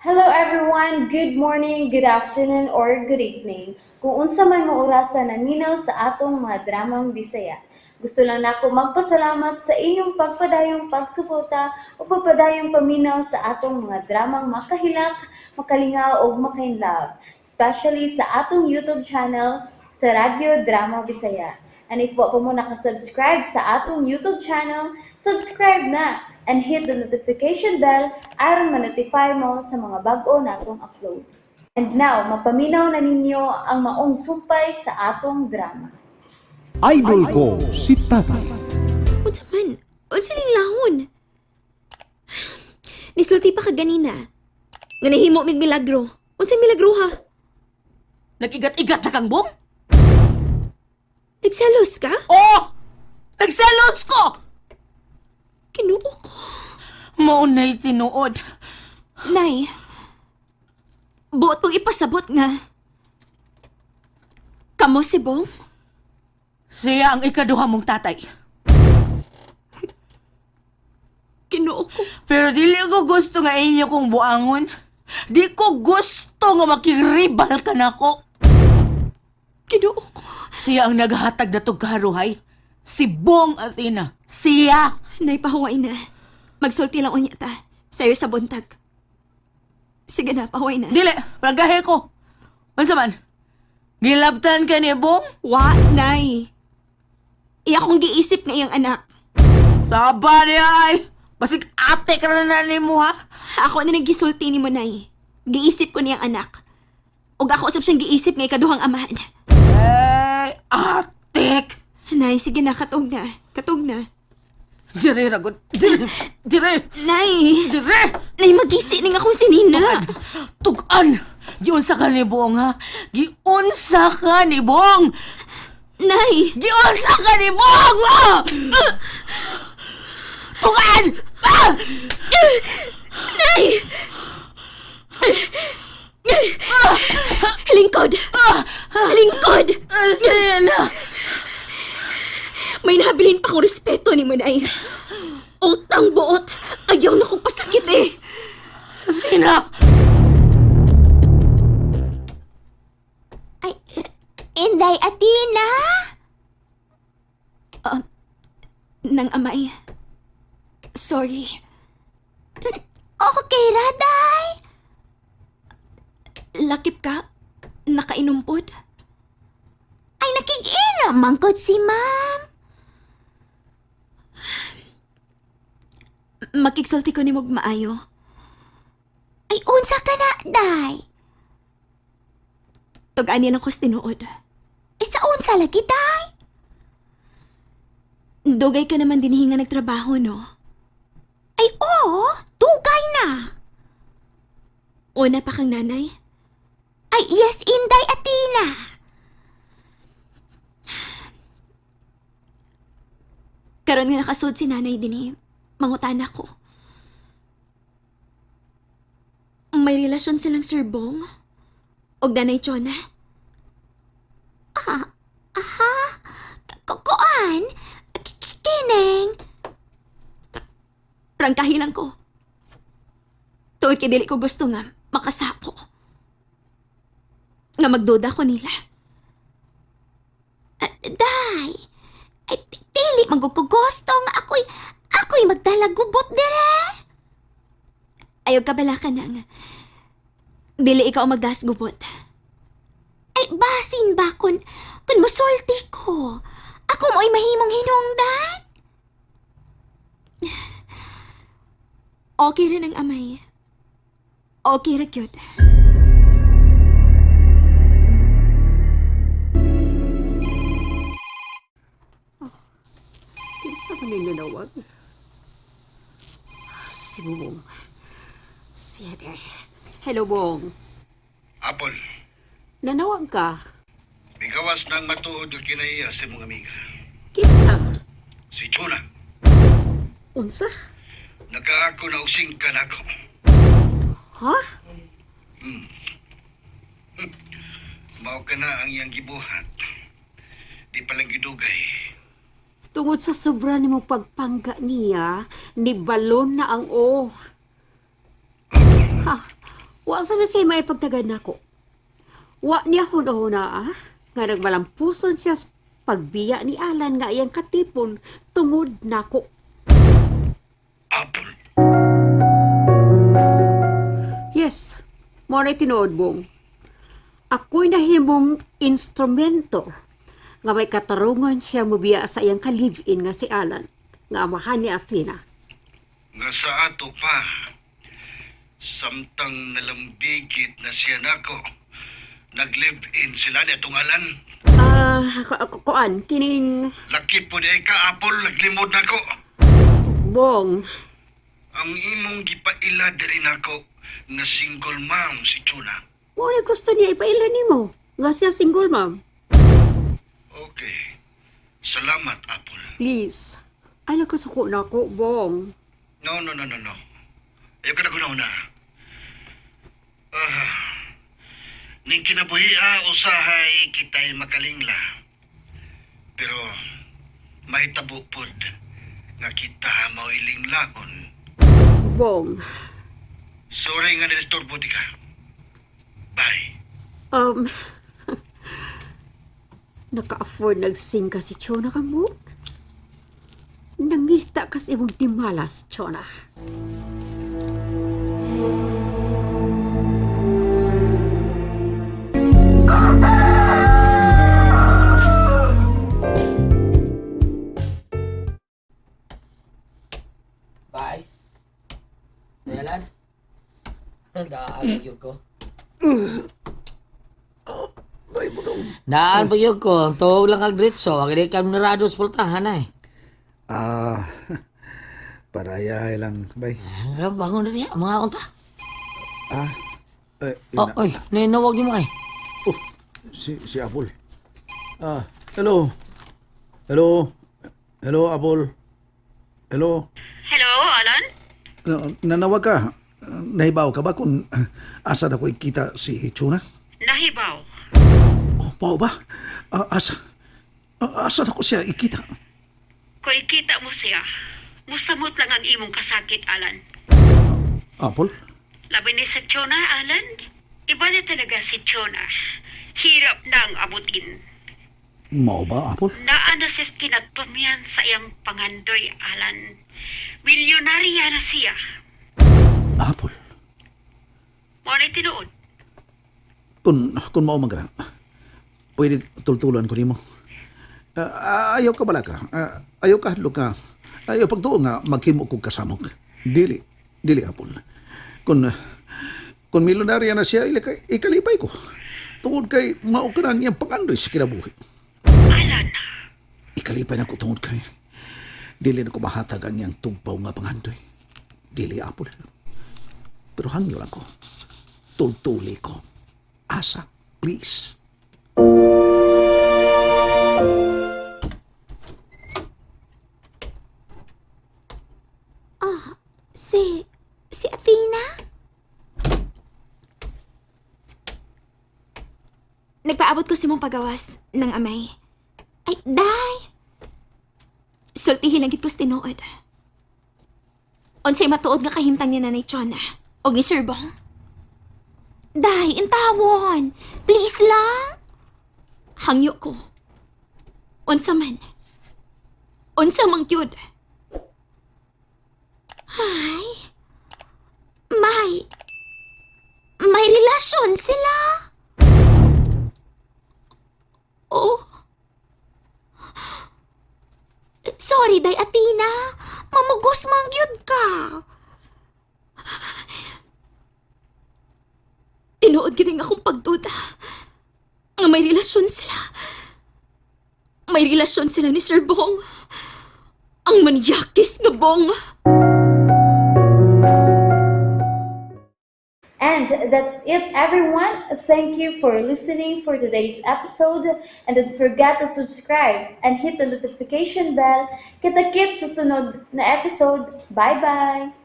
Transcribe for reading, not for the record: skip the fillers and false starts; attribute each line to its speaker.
Speaker 1: Hello everyone! Good morning, good afternoon, or good evening. Kung unsa man mo orasa naminaw sa atong mga dramang Bisaya. Gusto lang nako magpasalamat sa inyong pagpadayong pagsuporta o pagpadayong paminaw sa atong mga dramang makahilak, makalingaw ug makainlove, especially sa atong YouTube channel sa Radyo Drama Bisaya. And if wa pa mo nakasubscribe sa atong YouTube channel, subscribe na and hit the notification bell aron ma-notify mo sa mga bag-o natong uploads. And now, mapaminaw na ninyo ang maong sumpay sa atong drama.
Speaker 2: Idol ko si Tatay.
Speaker 3: Unsa man? Unsa ning lahon? Nisulti pa ka ganina. Nga nahimo mig milagro. Unsa milagro ha?
Speaker 4: Nag-igat-igat na kang Bong?
Speaker 3: Nagselos ka?
Speaker 4: Oh! Nagselos ko!
Speaker 3: Kinuo ko.
Speaker 4: Maunay tinuod.
Speaker 3: Nay, buot pong ipasabot nga. Kamo si Bong?
Speaker 4: Siya ang ikaduha mong tatay.
Speaker 3: Kinuo ko.
Speaker 4: Pero dili ko gusto nga inyo kong buangon. Di ko gusto nga makiribal ka nako.
Speaker 3: Kinuo ko.
Speaker 4: Siya ang naghatag na kaharuhay. Si Bong Athena. Siya!
Speaker 3: Nay, pahuway na. Magsulti lang unya ta. Sayo sa buntag. Sige na, pahuway na.
Speaker 4: Dili, palagahe ko. Unsa man? Gilabtan ka ni Bong?
Speaker 3: Wa, Nay. Iya kong giisip nga iyang anak.
Speaker 4: Saba niya ay. Basig ate ka na na mo ha.
Speaker 3: Ako na nagisulti ni mo, Nay. Giisip ko niyang anak. Ug ako usab siyang giisip nga ikaduhang amahan.
Speaker 4: Eh, atik!
Speaker 3: Nay, sige na, katog na. Katog na.
Speaker 4: Dire, ragot. Dire! Dire!
Speaker 3: Nay!
Speaker 4: Dire!
Speaker 3: Nay, magisi ning akong si Nina.
Speaker 4: Tugan! Giunsa ka ni Bong, ha? Giunsa ka ni Bong!
Speaker 3: Nay!
Speaker 4: Giunsa ka ni Bong! Ah! Tugan! Ah!
Speaker 3: Nay! Lingkod! Lingkod!
Speaker 4: Athena!
Speaker 3: May nahabilin pa akong respeto ni mo, Nay. Utang buot! Ayaw na kong pasakit eh!
Speaker 4: Athena!
Speaker 5: Ay, Inday Athena?
Speaker 3: Nang amay. Sorry.
Speaker 5: Okay ra, Day.
Speaker 3: Lakip ka? Nakainumpod?
Speaker 5: Ay, nakig-inom mangkot si ma'am.
Speaker 3: Makigsulti ko ni mog maayo.
Speaker 5: Ay, unsa ka na, Day?
Speaker 3: Tug-ani lang ko sa tinuod.
Speaker 5: Ay, sa unsa lagi, Day?
Speaker 3: Dugay ka naman dinhi nga nagtrabaho, no?
Speaker 5: Ay, oo, dugay na.
Speaker 3: Una pa kang nanay.
Speaker 5: Ay, yes, Inday Athena.
Speaker 3: Karon nga nakasud si nanay dinhi. Mangutana ko. May relasyon silang Sir Bong? Og nanay Chona?
Speaker 5: Kuan, kineng.
Speaker 3: Prangkahi lang ko. Tuod kay dili ko gusto nga makasako. Nga magduda ko nila.
Speaker 5: Ah, Day, ay, dili magugusto nga ako'y magdalagubot dire.
Speaker 3: Ayaw kabala ka nang. Dili ikaw ang magdasgubot.
Speaker 5: Ay, basin ba kun musulti ko? Ako mo'y mahimong hinungdan.
Speaker 3: Okay rin ang amay. Okay ra cute.
Speaker 6: Kinsa man ninyo nawag? Si Bong. Siya de. Hello, Bong.
Speaker 7: Apple,
Speaker 6: Nanawag ka?
Speaker 7: migawas ng matuod ang kinaiya sa imong amiga.
Speaker 6: Kinsa?
Speaker 7: Si Chuna,
Speaker 6: Unsa?
Speaker 7: nakaako na og singka nako.
Speaker 6: Ha?
Speaker 7: Mao ka na ang iyang gibuhat. Di pa lang gidugay.
Speaker 6: Tungod sa sobra nimo pagpangga niya, ni balon na ang oh. Ha? Wa sa na siya maipagtagad nako. Wa niya hunahuna ah, nga nagmalampuson siya sa pagbiya ni Alan nga iyang katipon tungod nako.
Speaker 7: Apple.
Speaker 6: Yes, mo na tinuod, Bong. Ako'y nahimong instrumento nga may katarungan siya mubiya sa iyang ka-live-in nga si Alan, nga amahan ni Athena.
Speaker 7: Nga sa ato pa, samtang nalambigit na siya nako, nag-live-in sila ni atong Alan.
Speaker 6: Ah, kuan, kining
Speaker 7: Laki po di ay ka, Apple, naglimod nako.
Speaker 6: Bong.
Speaker 7: Ang imong gipaila diri nako nga single mom si Chuna.
Speaker 6: Mo na gusto niya ipaila nimo nga siya single ma'am.
Speaker 7: Okay. Salamat, Apple.
Speaker 6: Please. Ay, nakasuko na ako, Bong.
Speaker 7: No, no, no, no, no. Ayaw ka na kunaw na. Ah, ning kinabuhi ah, usahay kita'y makalingla. Pero mahitabo pod nga kita mao'y linglahon.
Speaker 6: Bong.
Speaker 7: Sorry nga nidisturbo di ka. Bye.
Speaker 6: Naka-afford nagsing ka si Chona ka mo? Nangita kas imong dimalas, Chona.
Speaker 8: Bye. Dayalan. Daan pa ko. Daan pa yun ko. Ang tuwag lang ang diretso. Ang hindi kami narado sa pultahan ay.
Speaker 9: Ah, parayahay lang, bay.
Speaker 8: Ang bangon na niya. Mga unta.
Speaker 9: Ah, eh,
Speaker 8: Oh,
Speaker 9: ina-
Speaker 8: oy. Ninawag niyo mo ay.
Speaker 9: Oh, si Apple. Ah, hello. Hello. Hello, Apple. Hello.
Speaker 10: Hello, Alan?
Speaker 9: Nanawag ka. Nahibaw ka ba kung asa na ko ikita si Chuna?
Speaker 10: Nahibaw.
Speaker 9: Oh, pao ba? Ah, asa? Ah, asa na ko siya ikita?
Speaker 10: Kung ikita mo siya, musamot lang ang imong kasakit, Alan.
Speaker 9: Apple?
Speaker 10: Labi ni sa Chona, Alan. Iba na talaga si Chona. Hirap nang abutin.
Speaker 9: Mao ba, Apple?
Speaker 10: Naa na siya kinatumian sa iyang pangandoy, Alan. Milyonarya na siya.
Speaker 9: Apple.
Speaker 10: Mo na tinuod.
Speaker 9: Kung mao man ka na, pwede tultulan ko nimo. Ah, ayaw ka bala ka. Ah, ayaw ka hadlok ka. Ayaw pagtuo nga maghimo kog kasamok. Dili, dili Apple. Kung milyonarya na siya, ikalipay ko. Tungod kay mao ka na ang iyang pangandoy sa kinabuhi.
Speaker 10: Alan,
Speaker 9: Ikalipay na ko tungod kay dili na ko mahatag ang iyang tugpaw nga pangandoy. Dili Apple. Pero hangyo lang ko. Tultuli ko. Asa, please.
Speaker 5: Si Athena?
Speaker 3: Nagpaabot ko si mong pagawas ng amay.
Speaker 5: Ay, day!
Speaker 3: Sultihin lang gid ko sa tinuod. Unsay matuod nga kahimtang ni Nanay Chona og ni Sir Bong.
Speaker 5: Day, intawon! Please lang!
Speaker 3: Hangyo ko. Unsa man. Unsa man gyud.
Speaker 5: Ay, may relasyon sila.
Speaker 3: Oh,
Speaker 5: Sorry, Day Athena. Mamugos man gyud ka.
Speaker 3: Tinuod gid ang akong pagduda. Nga may relasyon sila. May relasyon sila ni Sir Bong. Ang manyakis nga Bong.
Speaker 1: And that's it, everyone. Thank you for listening for today's episode. And don't forget to subscribe and hit the notification bell. Kita-kits sa sunod na episode. Bye-bye!